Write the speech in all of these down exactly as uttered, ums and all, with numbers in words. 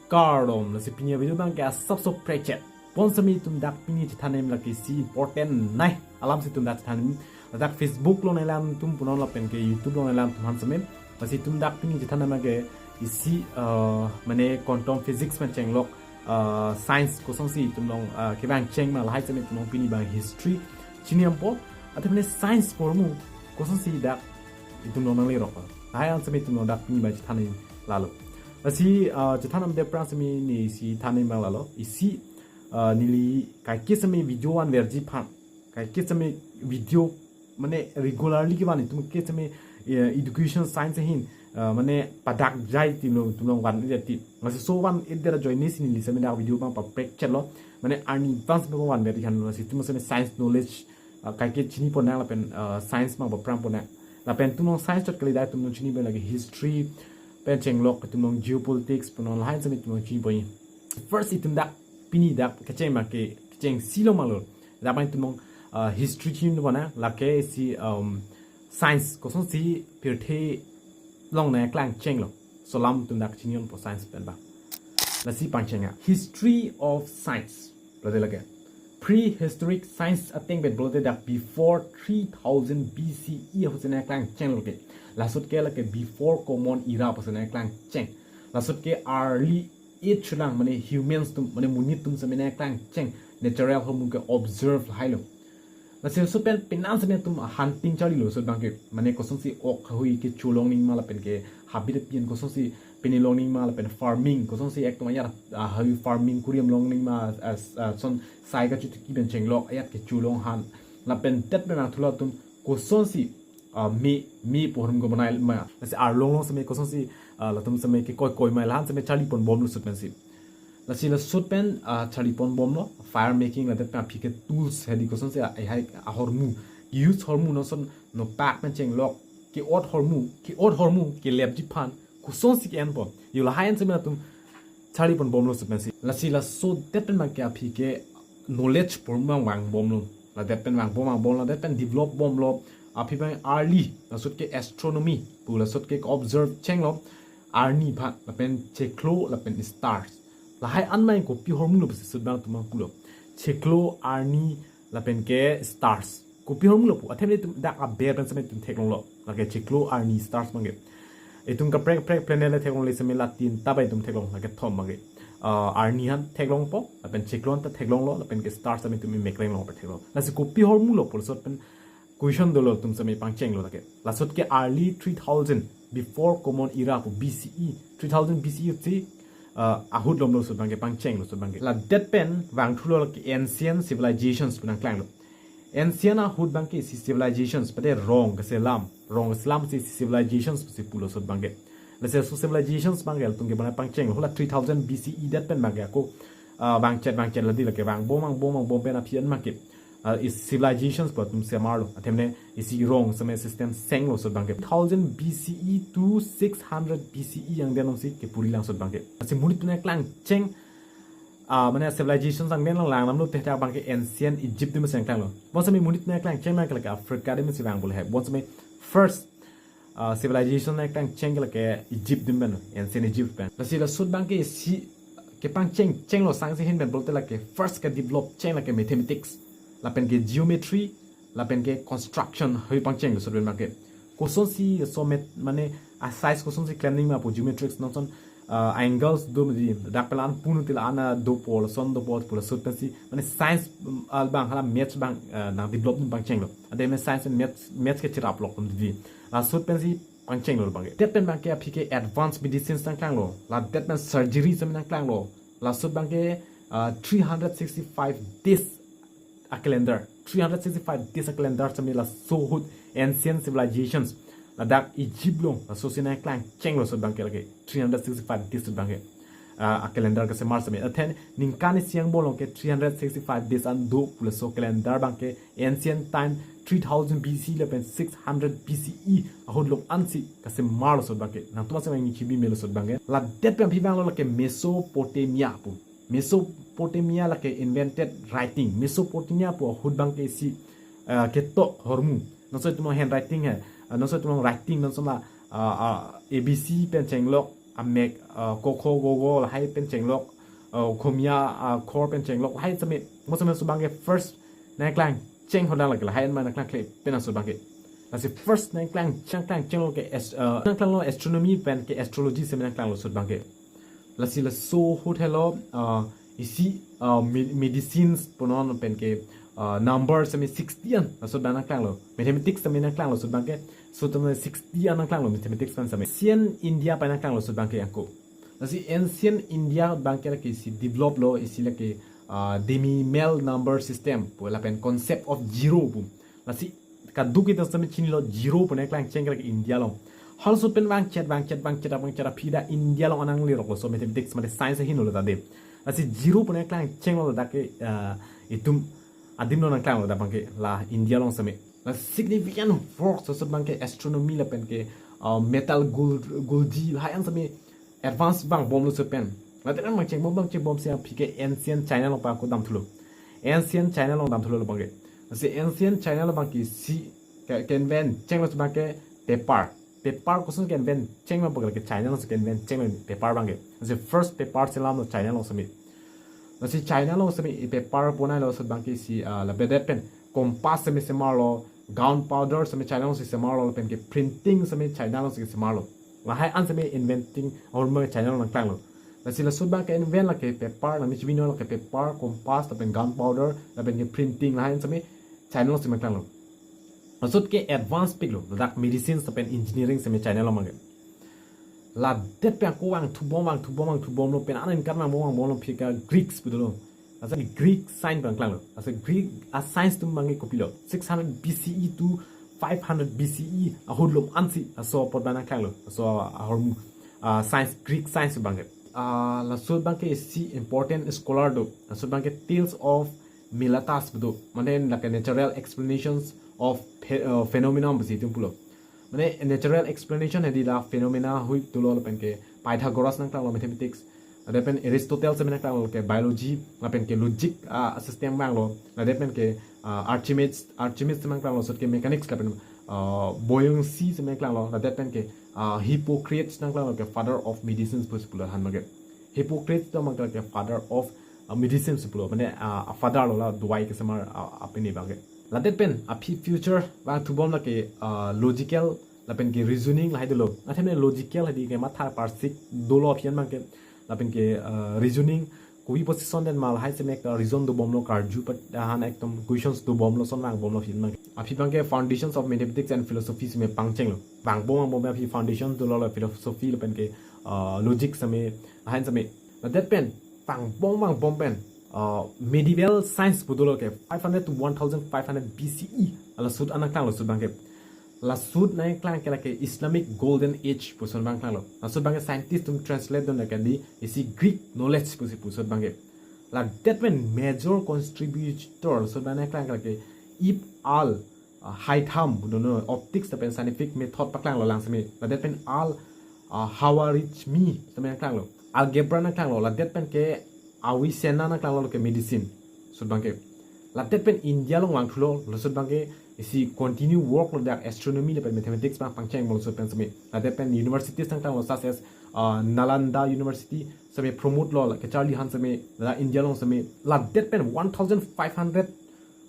Kardom, lasi pini avideo abang ke asapso prekchet. Bonsitame itum dak pini chethan nangji lake isi important nai. Alamsi itum dak chethan nangji. Ladak Facebook along nanglangdun atum punon lapen ke YouTube along nanglangdun atum aphan sitame. Lasi itum dak pini chethan nangji ke isi, eh, mane quantum physics pen chenglok, eh, science kosonsi itum along, eh, kevang cheng ma lahai sitame itum along pini abang history chini dampo. Athe mane science pu ahormu kosonsi dak itum along nanglerok. Lahai an sitame itum along dak pini abang chethan nangji lalo. Lasi, eh, chethan nangji aphrang sitame neli isi than nangji abang lalo. Isi, eh, neli kaike sitame video vanverji aphan, kaike sitame video mane regularly kevan itum ke sitame, eh, education science ahin, eh, mane padakjai itum along, itum along van-et ti. Lasi laso van-et det ajoine si neli sitame dak video abang paprekchetlo. Mane arni advance abang vanver ikhan lo, lasi itum sitame science knowledge, eh, kaike chini ponnang lapen, eh, science abang paphrang ponnang. Lapen itum along science chot kalidet itum along chini abang lake history pen chenglok, itum along geopolitics punon lahai sitame itum along chini pon. First itum dak pini dak kecheng abang ke kechengsi lo ma lo. Dak abang itum along, uh, history chini ponnang, lake isi, um, science kosonsi pirthe along nangklang chenglo. Laso alam itum dak chini ponpo science pen abang. Lasi pangcheng nang. History of science. Lade lake prehistoric science ateng pen pulote dak before three thousand B C E ahut si nangklang chenglo ke. Laso ahut ke lake before common era pusi nangklang cheng. Laso ahut ke early age lang, mane humans atum, mane monit atum sitame nangklang cheng, natural ahormu ke observe lahailo. Lasi laso pen penang sitame itum hunting charlilo laso abang ke, mane kosonsi ok hahui kecho long nangji ma lapen ke habit apin kosonsi pini long nangji ma lapen farming kosonsi ekdom ajat, ah, hahui farming kuri am long nangji ma, ah, s-, ah, lason sai kachotiki pen chenglok ajat kecho long aphan. Lapen det pen nangthulo atum kosonsi, ah, me, me pu ahormu ke bonai ma. Lasi arlong along sitame kosonsi, ah, latum sitame kekoi koi ma la-an sitame charli ponbomlo laso ahut pensi. Lasi laso ahut pen, ah, charli ponbomlo, fire making ladet pen aphi ke tools hedi kosonsi, ah, ehai ahormu, use ahormu non ason nopak pen chenglok, ke-ot ahormu, ke-ot ahormu kelepji aphan kosonsi ke-enpo. Yo lahai an sitame latum charli ponbomlo laso ahut pensi. Lasi laso det pen abang ke aphi ke knowledge pu ahormu abang vangbomlo. Ladet pen vangbom vangbom, ladet pen develop bomlo. Aphi abang early, laso ahut ke astronomy pu, laso ahut ke observe chenglo arni aphan, lapen chiklo, lapen stars. Lahai an abang kopi ahormu lo pusi laso ahut abang itum abang pulo. Chiklo, arni, lapen ke stars. Kopi ahormu lo pu. Athe mane itum dak aber pen sitame itum theklonglo. Lake chiklo, arni, stars abang ke. Itum kaprek kaprek planet le theklongle sitame la tinta abang itum theklong, lake thom abang ke. Ah, arni aphan theklongpo, lapen chiklo aphan ta theklonglo, lapen ke stars sitame itum imekreng long pen theklong. Lasi kopi ahormu lo pu laso ahut pen question dolo, itum sitame pangchenglo lake. Laso ahut ke early three thousand before common era pu, B C E, three thousand B C E ahut si, ah, ahut lomlo laso ahut abang ke, pangchenglo laso ahut abang ke. Ladet pen vangthulo lake ancient civilizations pu nangklanglo. Ancient ahut abang ke isi civilizations, pade rong keselam, rong keselam si civilizations si pulo laso ahut abang ke. Lasi laso civilizations abang ke latum ke bonai pangchenglo. Hala three thousand B C E det pen abang ke ako, ah, vangchet vangchet ladi lake vangbom vangbom vangbom pen aphi an abang ke, ah, isi civilizations pu atum semarlo. Athe mane isi rong sitame system senglo laso ahut abang ke. Thousand B C E to six hundred B C E angdeng along si kepuri lang laso ahut abang ke. Lasi monit atum nangklang cheng, ah, mane civilizations angdeng along langdamlo te dak abang ke ancient Egypt adim si nangklanglo. Bonsitame monit atum nangklang cheng abang ke lake Africa adim si vangpo lahai. Bonsitame first, ah, civilization nangklang cheng ke lake Egypt adim pen, ancient Egypt pen. Lasi laso ahut abang ke isi kepangcheng chenglo science ahin pen pulote lake first kedevelop cheng lake mathematics, lapen ke geometry, lapen ke construction, hahui pangchenglo laso ahut pen abang ke. Kosonsi laso met, mane a size kosonsi klem nangji ma pu, geometrics non ason, ah, angles do medi, dak pen la-an punu ti la-an, ah, dopo, lason dopo pu laso ahut pensi, mane science, um, abang hala maths abang, ah, nangdevelop adim pangchenglo. Athe mane science and maths, maths ke chiraplok atum didi. Laso ahut pensi pangchenglo abang ke. Det pen abang ke aphi ke advanced medicines nangklanglo. Ladet pen surgery sitame nangklanglo. Laso ahut abang ke, ah, three hundred sixty-five days a-calendar. Three hundred sixty-five days a-calendar sitame laso ahut ancient civilizations, ladak Egypt along, laso si nangklang chenglo laso ahut abang ke lake. Three hundred sixty-five days ahut abang ke, ah, a-calendar kesemar sitame. Athe ningkan isi angbong along ke three hundred sixty-five days an do pu laso calendar abang ke ancient time three thousand B C lapen six hundred B C E ahut along ansi kesemarlo laso ahut abang ke. Nangtum sitame nangchibi melo laso ahut abang ke. Ladet pen aphi vanglo lake Mesopotamia pu. Mesopotamia lake invented writing. Mesopotamia pu ahut abang ke isi, ah, ketok ahormu. Non ason itum along handwriting he. Ah, non ason itum along writing, non ason la, ah, ah, A B C pen chenglok, amek, uh, ko kho go go lahai pen chenglok, uh, khomia, uh, khor pen chenglok lahai seme, mo seme laso abangke first nangklang cheng ahut lang lake lahai ma nangklang kle pen laso abangke. Lasi first nangklang cheng, klang chenglo ke as-, uh, nangklanglo astronomy pen ke astrology seme nangklanglo laso abangke. Lasi laso ahut helo, uh, isi, uh, me-, medicines punon pen ke, uh, number seme sixty an laso abang nangklanglo. Mathematics seme nangklanglo laso abangke. So tame sixty an nangklanglo mathematics pen seme. Ancient India pen nangklanglo laso abangke ako. Lasi ancient India abangke lake isi develop lo, isi lake, uh, decimal number system pu lapen concept of zero pu. Lasi kaduk itum seme chinilo zero pu nangklang cheng ke lake India along. Halaso pen vangchet, vangchet, vangchet, vangchet aphi dak India along anang leroklo laso mathematics mate science ahin lo ta de. Lasi zero pu nangklang chenglo dak ke, uh, itum adim lo nangklanglo dak abangke la India along seme. La significant works laso abangke astronomy lapen ke, uh, metal gul-, gulji lahai an seme advance vangbomlo laso pen. Ladak an vangchengbom, vangchengbom si aphi ke ancient China along pa ako damthulo. Ancient China along damthulo laso abangke. Lasi ancient China along abangke isi ke, ke-invent chenglo laso abangke paper. Paper koson ke-invent chenglo abangke lake China along si ke-invent chenglo paper abangke. Lasi first paper selamlo China along seme. Lasi China along seme i paper bonailo laso abangke isi, ah, labedet pen compass seme semarlo, gunpowder seme China along si semarlo, lapen ke printing seme China along si semarlo. Lahai an seme inventing ahormu China along nangklanglo. Lasi laso abangke invent lake paper, nami chibino lake paper, compass, lapen gunpowder, lapen ke printing, lahai an seme China along si nangklanglo. Laso ahut ke advance piklo, ladak medicine lapen engineering seme China along abangke. Ladet pen ako vangthubom, vangthubom, vangthubomlo pen aningkan vangbom, vangbomlo aphi ke Greeks pu dolo. Laso Greek science abang nangklanglo. Laso Greek a-science atum abangke kopilo. Six hundred B C E to five hundred B C E ahut lom ansi laso apot abang nangklanglo. Laso ahormu, ah, science, Greek science abangke. Ah, laso abangke isi important scholar do. Laso abangke Thales of Miletus pu do. Mane lake natural explanations of phe-, uh, phenomenon pusi itum pulo. Mane natural explanation hedi la phenomena ahui dolo lapen ke Pythagoras nangklanglo mathematics. Lapen Aristotle seme nangklanglo ke biology, lapen ke logic, ah, system vanglo. Lapen ke, ah, Archimedes, Archimedes seme nangklanglo laso ahut ke mechanics lapen, ah, buoyancy seme nangklanglo. Lapen ke, ah, Hippocrates nangklanglo ke father of medicines pusi pulo han abangke. Hippocrates atum abangke father of, uh, medicine si pulo, mane, uh, father lo la dawai kesemar, uh, apini abangke. Ladet pen aphi future vangthubom lake, uh, logical lapen ke reasoning lahai dolo. Athema logical hedi ke matha parsik dolo aphi an abangke, lapen ke, uh, reasoning kopi position den ma lahai seme ekta reason dobomlo, karju pat ahan ekdom questions dobomlo, son vangbomlo aphi an abangke. Aphi abangke foundations of mathematics and philosophy seme pangchenglo. Vangbom vangbom aphi foundation dolo la philosophy lapen ke, uh, logic seme, ahan seme. Ladet pen vangbom vangbom pen, uh, medieval science pu dolo ke five hundred to one thousand five hundred B C E. Laso ahut an nangklanglo laso abangke. Laso ahut nangklang ke lake Islamic Golden Age puson abang nangklanglo. Laso abangke scientist atum translate dun lake di isi Greek knowledge pusi puson abangke. Ladet pen major contributor laso abang nangklang ke lake Ibn al, uh, Haytham pu dono, optics lapen scientific method paklanglo lang seme. Ladet pen al, uh, Khwarizmi seme nangklanglo. Algebra nangklanglo. Ladet pen ke Avicenna nangklanglo ke medicine. Laso abangke. Ladet pen India along vangthulo, laso abangke isi continue work lo dak astronomy lapen mathematics abang pangchengbomlo laso pen seme. Ladet pen universities nangklanglo such as, uh, Nalanda University seme promote lo, la kacharli ahan seme, la India along seme. Ladet pen one thousand five hundred,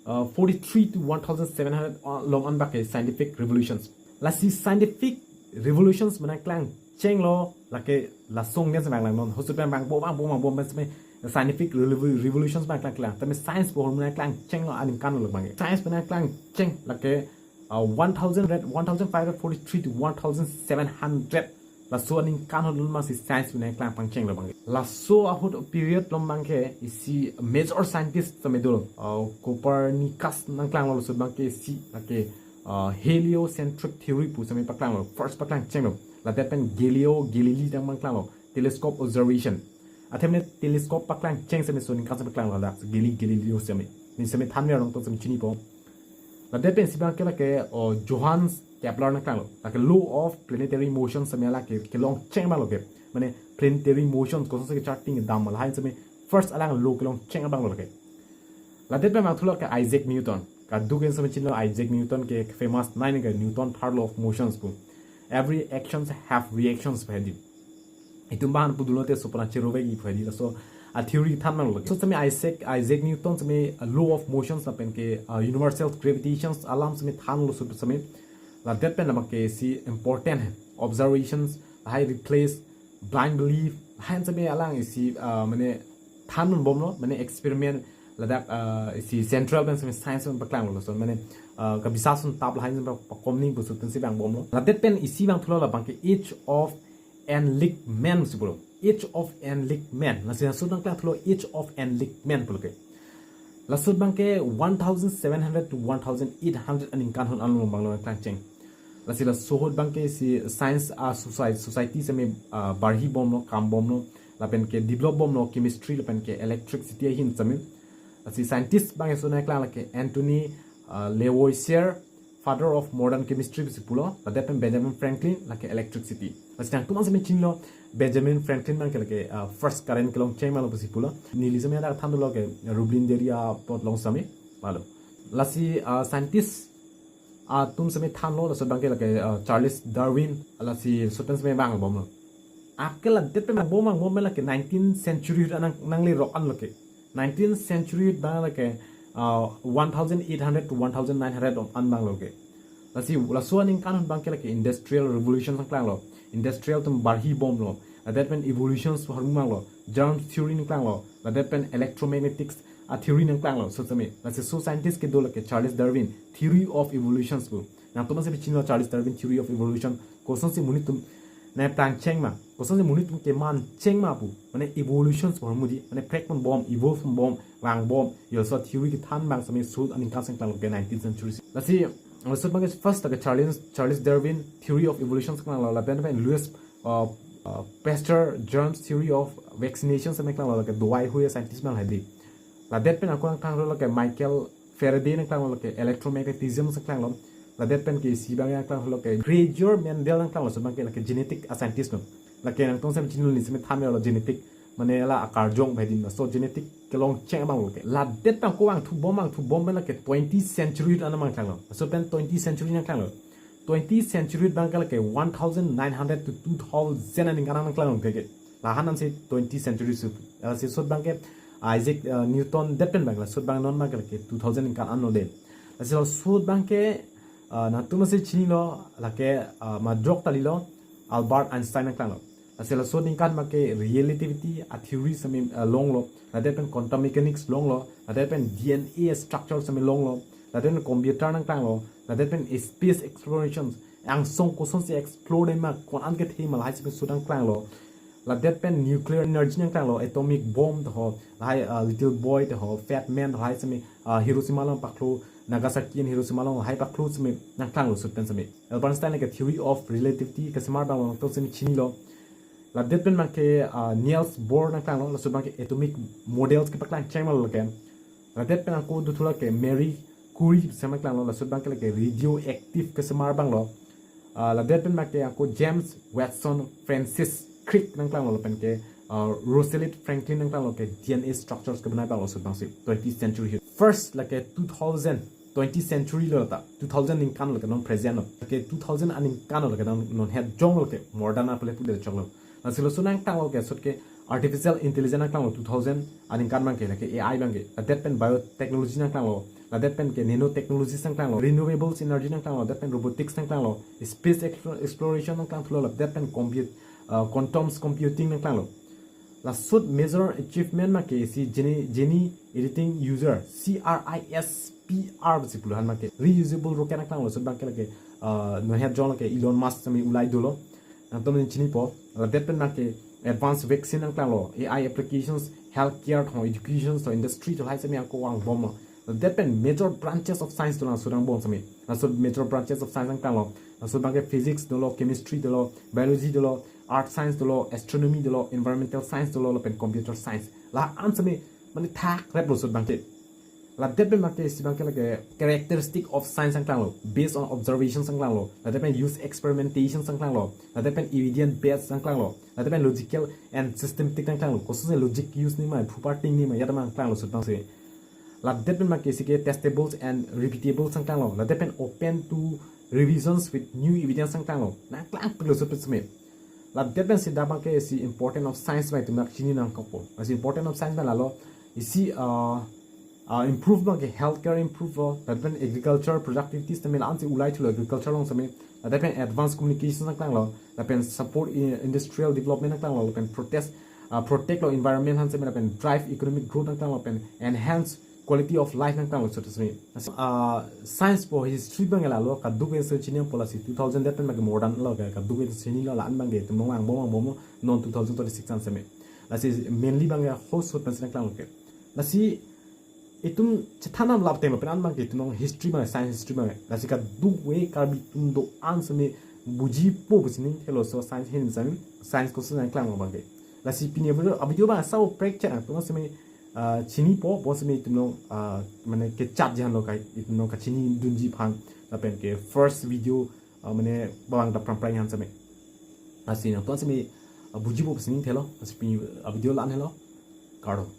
uh, forty-three to one thousand seven hundred, uh, lom an abangke scientific revolutions. Lasi scientific revolutions abang nangklang chenglo lake lason den seme nanglang non. Laso ahut pen vangbom vangbom vangbom pen seme scientific revo-, revolutions abang nangklangklang. Tame science pu ahormu nangklang chenglo aningkan lo abangke. Science abang nangklang cheng lake, uh, one thousand, one thousand five hundred forty-three to one thousand seven hundred. Laso aningkan ahut lom ansi science abang nangklang pangchenglo abangke. Laso ahut period lom abangke isi major scientist seme dolo, uh, Copernicus nangklanglo laso abangke isi lake, uh, heliocentric theory pu seme paklanglo, first paklang chenglo. Ladet pen Galileo Galilei abang nangklanglo, telescope observation. Athema telescope paklang cheng seme laso aningkan seme paklanglo dak Galileo Galilei seme. Neli seme thanver along tong seme chinipo. Ladet pen isi abangke lake, oh, Johannes Kepler nangklanglo. Lake law of planetary motion seme lake kelong cheng abanglo ke. Mane planetary motion koson si kecharting dam lahai seme first alang law kelong cheng abanglo lake. Ladet pen vangthulo ke Isaac Newton. Kaduk itum seme chinilo Isaac Newton ke famous nine ke Newton third law of motions pu. Every actions have reactions pu hedi. Itum abang pu dunlote so pura chirove ki phadi laso a theory than nanglo. So sami Isaac, Isaac Newton sami, uh, law of motion lapen ke, uh, universal gravitation alam sami thanlo so sami. Ladet pen labang ke isi important hai observations, lahai replace blind belief, lahai sami alang isi, uh, mane than bomlo, mane experiment ladak, uh, isi central pen sami science pen paklanglo. So mane, uh, kabisas un tap lahai sami pakomning pusi pensi vang bomlo. Ladet pen isi vangthulo labang ke Age of Enlightenment si pulo. Age of Enlightenment. Lasi laso nangklangthulo Age of Enlightenment pulo ke. Laso abang ke one thousand seven hundred to one thousand eight hundred aningkan ahut anlo abanglo klangcheng. Lasi laso ahut abang ke isi science a society, society sami, ah, barhi bomlo, kam bomlo, lapen ke develop bomlo chemistry lapen ke electricity ahin sami. Lasi scientist abang ke so nangklang lake Anthony, ah, Lavoisier, father of modern chemistry pusi pulo, ladet pen Benjamin Franklin lake electricity. Lasi nangtum an sami chinilo Benjamin Franklin abang ke lake, ah, first current kelongcheng malo pusi pulo. Neli sami ada than dolo ke Roebling Daily apot along sami malo. Lasi, ah, scientist atum sami thanlo, laso abang ke lake, ah, Charles Darwin, lasi laso pen sami vang bomlo. Ake ladet pen vang bom vang bom lake nineteenth century ahut nang, nanglerok anlo ke. Nineteenth century ahut abang lake, ah, one thousand eight hundred to one thousand nine hundred an abanglo ke. Lasi laso aningkan ahut abang ke lake industrial revolution nangklanglo. Industrial atum barhi bomlo. Ladet pen evolutions ahormu vanglo. Germ theory nangklanglo. Ladet pen electromagnetics a theory nangklanglo so sami. Lasi so scientist kedo lake Charles Darwin, theory of evolutions pu. Nangtum an sami chinilo Charles Darwin theory of evolution. Kosonsi monit atum nangplangcheng ma, kosonsi monit atum kemancheng ma pu. Mane evolutions pu ahormu di, mane prek pon bom, evolve pon bom, vang bom. Laso theory kethan abang sami so aningkan si nangklanglo ke nineteenth century. Lasi, laso abang ke first lake Charles, Charles Darwin theory of evolution nangklanglo, lapen pen Louis, uh, uh, Pasteur germ theory of vaccination sami nangklanglo, lake dawai hui a scientist abang hadi. Ladet pen ako nangklanglo lake Michael Faraday nangklanglo, lake electromagnetism nangklanglo. Ladet pen ke isi abang nangklanglo lake Gregor Mendel nangklanglo, laso abang ke lake genetic a scientist lo. Lake nangtum sami chinilo, neli sami than melo genetic, mane la akarjong bhai din, laso genetic kelongcheng abanglo ke. Ladet pen ako vangthu bom vangthu bom pen lake twentieth century ahut an nangklanglo. Laso pen twentieth century nangklanglo. Twentieth century ahut abang ke lake one thousand nine hundred to two thousand aningkan nangklanglo ke. La-an ansi twentieth century ahut. Lasi laso ahut abang ke Isaac, uh, Newton det pen abang, laso ahut abang non abang ke lake two thousand aningkan anlo det. Lasi laso ahut abang ke, uh, nangtum an si chinilo lake, uh, majok talilo Albert Einstein nangklanglo. Lasi laso aningkan abang ke relativity a theory sami, uh, longlo. Ladet pen quantum mechanics longlo. Ladet pen D N A structure sami longlo. Ladet pen computer nangklanglo. Ladet pen space explorations, angsong kosonsi explore dam ma, ko-an kethe ma, lahai sami laso ahut nangklanglo. Ladet pen nuclear energy nangklanglo, atomic bomb to ho, lahai, uh, little boy to ho, fat man to ho, lahai sami, uh, Hiroshima along paklo, Nagasaki and Hiroshima along lahai paklo sami nangklanglo laso ahut pen sami. Albert Einstein lake theory of relativity kesemar abang nangtum sami chinilo. Ladet pen abang ke, uh, Niels Bohr nangklanglo, laso ahut abang ke atomic models kepaklangcheng malo lake. Ladet pen ako dothulo ke Marie Curie sami nangklanglo, laso ahut abang ke lake radioactive kesemar abanglo. Ah, ladet pen abang ke ako James Watson, Francis Crick nangklanglo, lapen ke, ah, Rosalind Franklin nangklanglo ke D N A structures kebonai abanglo laso ahut abang si twentieth century ahut. First lake two thousand, twentieth century lo ta, two thousand aningkan lo ke non present lo. Lake two thousand aningkan lo ke non, non het jong lo ke modern apale pudet choklo. Lasi laso ahut nangklanglo ke laso ahut ke artificial intelligence nangklanglo two thousand aningkan abang ke, lake A I abang ke. Ladet pen biotechnology nangklanglo. Ladet pen ke nanotechnologies nangklanglo. Renewables energy nangklanglo. Ladet pen robotics nangklanglo. Space explo-, exploration nangklangthulo. Ladet pen compute, uh, quantum computing nangklanglo. Laso ahut major achievement abang ke isi gene, gene editing user, C R I S P R pusi pulo, han abang ke reusable rocket nangklanglo. Laso ahut abang ke lake, uh, non het jong lake Elon Musk sami ulai dolo. Nangtum an chinipo, ladet pen abang ke advanced vaccine nangklanglo, A I applications, healthcare to, education to, industry to, lahai sami ako vang bomlo. Ladet pen major branches of science dolo laso ahut vang bom sami. Laso major branches of science nangklanglo. Laso ahut abang ke physics dolo, chemistry dolo, biology dolo, earth science dolo, astronomy dolo, environmental science dolo, lapen computer science. La-an sami mane thakreplo laso ahut abang ke. Ladet pen abang ke isi abang ke lake characteristic of science nangklanglo, based on observations nangklanglo. Ladet pen use experimentations nangklanglo. Ladet pen evidence based nangklanglo. Ladet pen logical and systematic nangklanglo. Kosonsi logic use nangji ma, phuparting nangji ma, ya ta nangklanglo laso ahut abang si. Ladet pen abang ke isi ke testables and repeatables nangklanglo. Ladet pen open to revisions with new evidence nangklanglo. Nangklangpiklo laso ahut pen sami. Lapen si dak abangke isi important of science abang itum chini nangkokpo. Lasi important of science abang lalo isi uh, uh, improve abangke healthcare improve lo, lapen agriculture productivity sitame la-an si ulai thulo agriculture along sitame, lapen advanced communication nangklanglo, lapen support i- industrial development nangklanglo, lapen protest uh, protect lo environment aphan sitame, lapen drive economic growth nangklanglo, lapen enhance quality of life nangklanglo, so to say. Uh, science pu history abang lalo kadokave si chinilo, lasi two thousand that time abangke modern lo, kadokave si chinilo, la-an abangke itum nongbom nongbom non two thousand twenty-six an sitame. Lasi mainly abangke host host pensi nangklanglo ke. Lasi itum chethan nang lap tenglo pen an abangke itum nong history abang, science history abang. Lasi kadokave Karbi atum do-an sitame bujipo pusi ning thelo, so science hin sitame, science question nangklanglo abangke. Lasi pini video, video abang asap prek chet nangtum sitame uh, chinipo, bonsitame itum nong uh, mane kechat jihan lo kai, itum nong kachinidunji aphan, lapen ke first video uh, mane bang dap pram prai han sitame. Lasi nangtum sitame uh, bujipo pusi ning thelo, lasi pini uh, video la-an helo. Kardom.